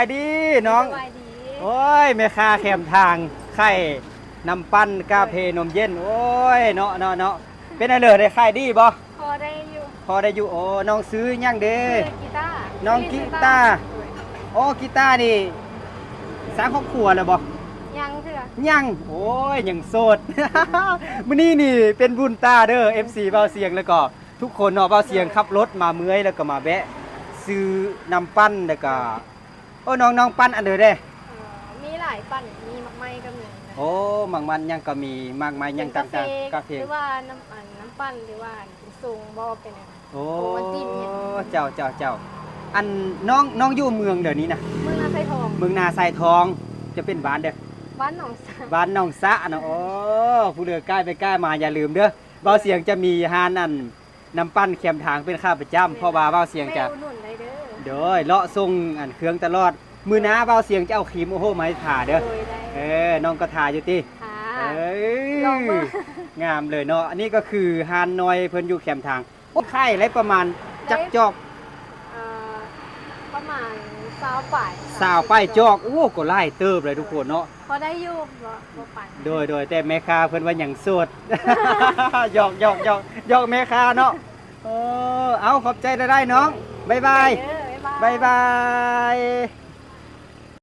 ສະບາຍດີນ້ອງ. ສະບາຍດີ. ໂອ້ຍ ແມ່ຄ້າແຄມທາງ ຂາຍນ້ຳປັ່ນ ກາເຟ ນົມເຢັນ. ໂອ້ຍ ເນາະ ເນາະ ເນາະ. ເປັນຈັ່ງໃດ ໄດ້ຂາຍດີບໍ່? ພໍໄດ້ຢູ່. ພໍໄດ້ຢູ່. ໂອ້ ນ້ອງຊື່ຫຍັງເດ? ຊື່ກີຕາ. ນ້ອງກີຕາ. ໂອ້ ກີຕານີ້ສ້າງຄອບຄົວແລ້ວບໍ່? ຍັງເທື່ອ. ຍັງ. ໂອ້ຍ ຍັງໂສດ. ມື້ນີ້ນີ້ເປັນບຸນຕາເດີ ເອັຟຊີ ບ່າວສຽງ ແລ້ວກໍທຸກຄົນເນາະ. ບ່າວສຽງຂັບລົດມາເມື່ອຍ ແລ້ວກໍມາແວະຊື້ນ້ຳປັ່ນ ແລ້ວກໍ ໂອ້ ນ້ອງ ນ້ອງປັ່ນອັນໃດເດ? ເອີ ມີຫຼາຍປັ່ນ ມີໝາກໄມ້ກໍມີ. ໂອ້ ໝາກມັນຫຍັງກໍມີ ໝາກໄມ້ຫຍັງຕ່າງໆ. ເປັນກາເຟ ກາເຟ ຫຼືວ່ານ້ຳ ອັນ ນ້ຳປັ່ນ ຫຼືວ່າ ອັນ ຊົງບໍ່ ເປັນຫຍັງ. ໂອ້ ໂອວັນຕິນຫຍັງ. ເຈົ້າ ເຈົ້າ ເຈົ້າ. ອັນ ນ້ອງ ນ້ອງຢູ່ເມືອງໃດນີ້ນະ? ເມືອງນາຊາຍທອງ. ເມືອງນາຊາຍທອງ ຈະເປັນບ້ານໃດ? ບ້ານໜອງສະ. ບ້ານໜອງສະເນາະ. ໂອ້ ຜູ້ໃດກາຍໄປກາຍມາ ຢ່າລືມເດີ ບ່າວສຽງຈະມີຮ້ານ ອັນ ນ້ຳປັ່ນແຄມທາງເປັນຂາປະຈຳ ເພາະວ່າບ່າວສຽງຈະ ແວະອຸດໜູນໄດ້ເດີ. ໂດຍ ເລາະສົ່ງ ອັນ ເຄື່ອງຕະຫຼອດ. ມື້ໜ້າບ່າວສຽງຈະເອົາຄຣີມໂອໂຮມາໃຫ້ທາເດີ. ໂດຍ ໄດ້. ເອີ ນ້ອງກໍທາຢູ່ຕິ? ທາ. ເອີ ລອງເບິ່ງ. ງາມເລີຍເນາະ. ອັນນີ້ກໍຄືຮ້ານນ້ອຍເພິ່ນຢູ່ແຄມທາງ. ໂອ້ ຂາຍໄດ້ປະມານຈັກຈອກ? ເອີ ປະມານຊາວປາຍ. ຊາວປາຍຈອກ. ໂອ້ ກໍຫຼາຍເຕີບເລີຍທຸກຄົນເນາະ. ພໍໄດ້ຢູ່ ບໍ່ ບໍ່ປານໃດ. ໂດຍ ໂດຍ ແຕ່ແມ່ຄ້າເພິ່ນວ່າຍັງໂສດ. ຫຍອກ ຫຍອກ ຫຍອກ ຫຍອກແມ່ຄ້າເນາະ. ເອີ ເອົາ ຂອບໃຈຫຼາຍໆນ້ອງ. ບາຍບາຍ. ເອີ ບາຍບາຍ. ບາຍບາຍ.